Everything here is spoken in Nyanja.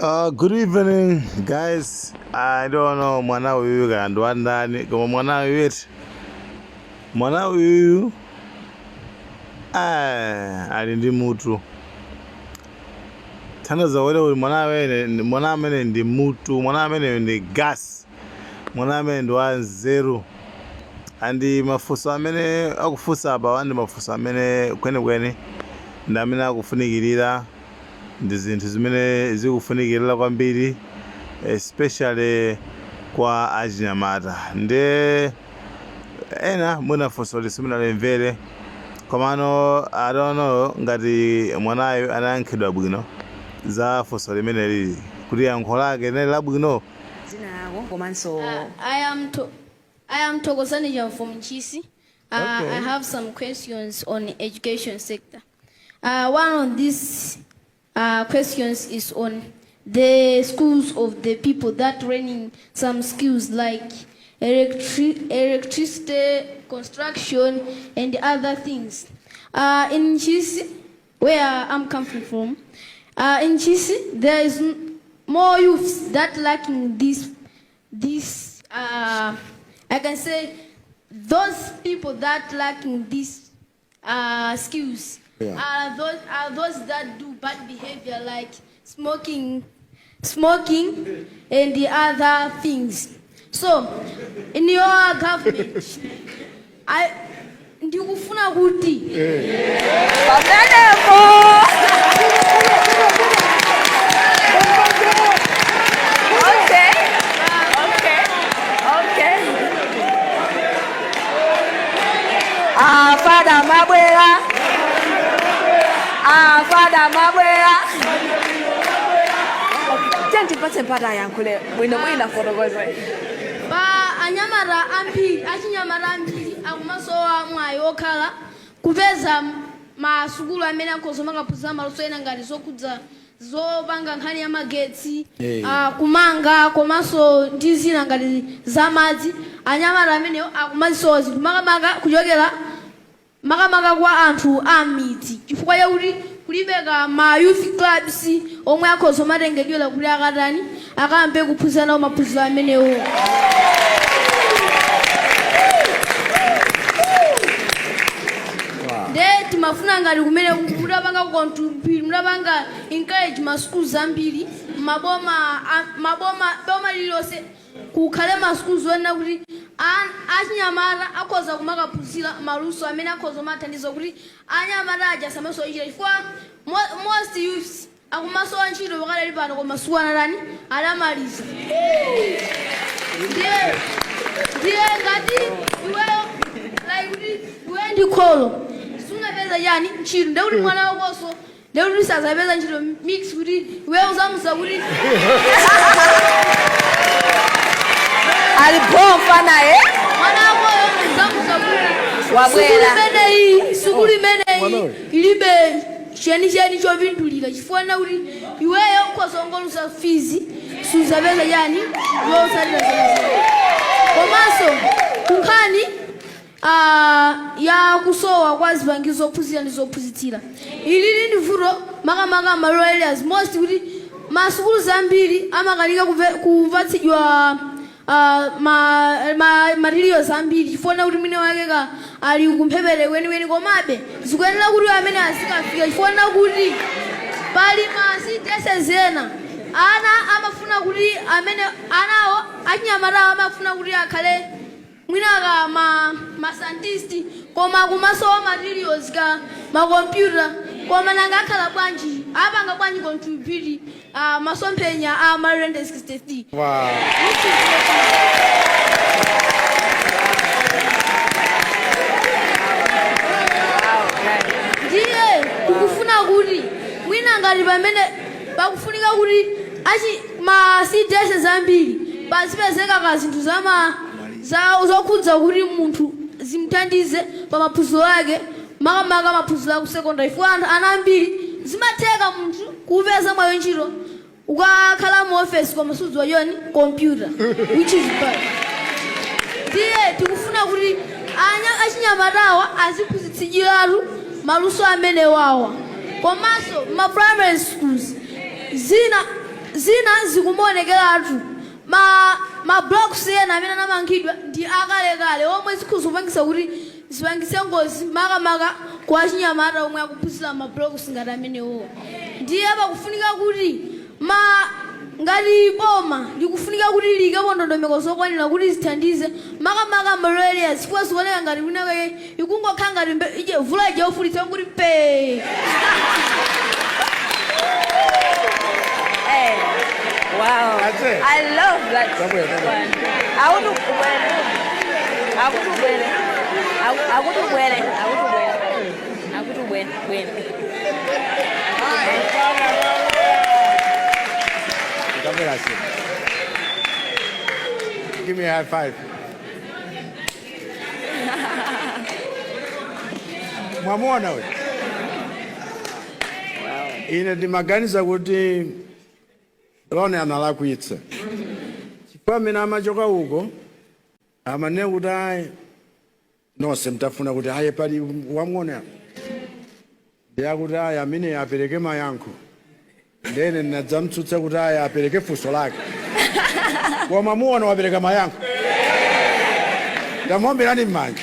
Good evening, guys. I don't know mwana uyu kaya ndi wandani, koma mwana uyu eti, mwana uyu ali ndi mutu. Tanthauza kuti mwana amene ndi mutu, mwana amene ndi gas, mwana amene ndi wanzeru. And mafunso amene akufunsa apa ndi mafunso amene kwenikweni ndi amene akufunikirira, ndi zinthu zimene zikufunikirira kwambiri, especially kwa achinyamata. Nde ena mwina funso simunalimvere, komano I don't know ngati mwanayo anayankhidwa bwino za funso limene lili kuti yankho lake linali labwino. Dzina lako komanso? I am Thokozani Jam from Ntchisi. I have some questions on education sector. One of these questions is on the schools of the people that learning some skills like electricity, construction, and other things. In Ntchisi, where I'm coming from, in Ntchisi, there is more youths that lacking this, I can say, those people that lacking these skills are those that do bad behavior like smoking and the other things. So, in your government, I ndikufuna kuti Pamenepo. Okay. Ah, Father Mabwera. Ah, Father Mabwera. Okay. Tiyeni mpata ayankhule bwino bwino, fotokoze. Pa anyamata ambiri, achinyamata ambiri akumasowa mwayi okhala kupeza masukulu amene akhoza makaphunzira maluso ena ngati zokhudza zopanga nkhani ya magetsi, kumanga komanso ndi zina ngati zamadzi. Anyamata amenewo akumazisowa zinthu, makamaka kuchokera makamaka kwa anthu a midzi, chifukwa chakuti kulibe ka ma youth clubs omwe akhoza matengedwera kuti akatani, akayambe kuphunzira nawo maphunziro amenewo. Nde timafuna ngati kumene mutapanga contribute, mutapanga encourage ma schools ambiri maboma, maboma, boma lililonse kukhale ma schools onena kuti achinyamata akhoza kumakaphunzira maluso amene akhoza kumathandiza kuti anyamata aja asamasowa, chifukwa most youths akumasowa ntchito pakadali pano, koma sukulu anatani, adamaliza. Ndiye ngati iweyo, like kuti iweyo ndi kholo, sunapeza chani, ntchito, ndekuti mwana wakonso ndekuti sazapeza ntchito, mix kuti iweyo uzamuza kuti Ali bomfa naye. Mwana wakoyo uzamuza kuti Wabwera. sukulu imeneyi ilibe chenicheni chopindulira, chifukwa kuti iweyo ukhoza kungoluza fees, suzapeza chani, yotsatira zake. Komanso kunkhani ya kusowa kwa zipangizo zophunzira ndi zophunzitsira, ilili ndi vuto makamaka ma rural areas most, kuti masukulu zambiri amakanika kupatsidwa ma materials ambiri, chifukwa kuti mwini wake ka ali kumphepete kwenikweni. Komabe zikuyenera kuti amene azikafika, chifukwa kuti pali ma CDSS ena, ana amafuna kuti amene anawo, achinyamatawo amafuna kuti akhale mwinaka ma scientist, koma kumasowa materials ka makompyuta. Koma nanga akhala bwanji, apanga bwanji contribute masomphenya a Malawi 2063? Which is not. Ndiye tikufuna kuti mwina ngati pamene pakufunika kuti achi ma CDSS ambiri pazipezeka ka zinthu zama za zokhudza kuti munthu zimuthandize pa maphunziro ake, makamaka maphunziro aku secondary, chifukwa anthu ana ambiri zimatheka munthu kupeza mwayo ntchito ukakhala mu office koma sudziwa choni, computer, which is bad. Ndiye tikufuna kuti achinyamatawa aziphunzitsidwiratu maluso amenewawa, komanso ma primary schools zina. Zina zikumaonekeratu. Ma ma blocks ena amene anamangidwa ndi akalekale omwe zikhoza kupangitsa kuti zipangitse ngozi makamaka kwa achinyamata omwe akuphunzira ma blocks ngati amenewowo. Ndiye pakufunika kuti ma ngati boma likufunika kuti liikepo ndondomeko zokwanira kuti zithandize makamaka ma rural areas chifukwa zikuoneka ngati kwina kwake ikungokhala ngati mbe ije mvula ija yofulitsa kuti pee. Hey, wow. That's it. I love that Tabwera, tabwera. one. Akuti ubwere. Akuti ubwere. Akuti ubwere. Akuti ubwere. Akuti ubwere. Bwere. Tabwera ase. Give me a high five. Mwamuona we? Ine ndimaganiza kuti Lone analakwitsa. Chifukwa amene amachoka uko amanena kuti ayi nonse mtafuna kuti aye pali wamng'ono apa. Ndiye akuti ayi amene apereke mayankho. Ndene ndinadzamtsutsa kuti ayi apereke funso lake. Koma muona wapereka mayankho. Tamuomberani m'manja.